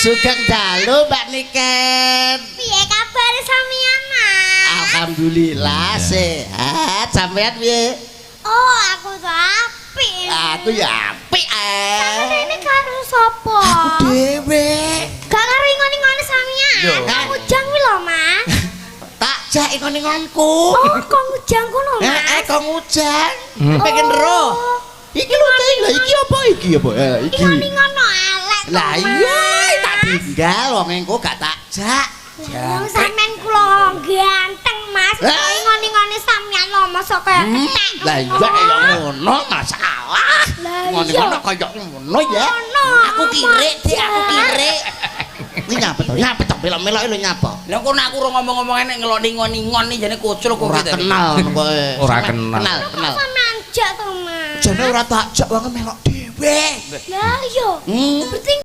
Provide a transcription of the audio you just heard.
Sugeng dalu, Mbak Niken. Piye kabare sampeyan, Mas? Alhamdulillah sehat. Sampeyan piye? Oh, aku tuh apik. Aku ya apik eh. Sampeyan ini karo sapa? Aku dhewe. Gak karo ingon-ingone sampeyan. Lho. Kang Ujang kuwi lho, Mas. Tak jak ingon-ingonku. Oh, Kang Ujang kono, Eh, Mas. Kang Ujang. Pengen roh. Iki lho, Cek. Lah iki apa iki apa? Eh, iki. Ingon-ingono elek to, Lah Mas. iya, tak tinggal wong engko gak tak jak. Lah wong sampean kula ganteng, Mas. Lah. Ingon-ingone sampean lho mosok kaya kethek. Lah iya ya ngono masalah. Lah iya. Ngono-ngono kaya ngono ya. Ngono, Aku kirik, Dik, aku Mas. kirik. Ini nyapa to? Nyapa to? Melok-melok lho nyapa? Lah kok aku ora ngomong-ngomong enek ngeloni ngon-ngon iki jane koclok kok Ora iki tadi. kenal kowe. Ora kenal. Kenal, Kok kenal. sampean jak to, Mas? Jane ora tak jak wong melok dhewe. Lah iya. Hmm. Berarti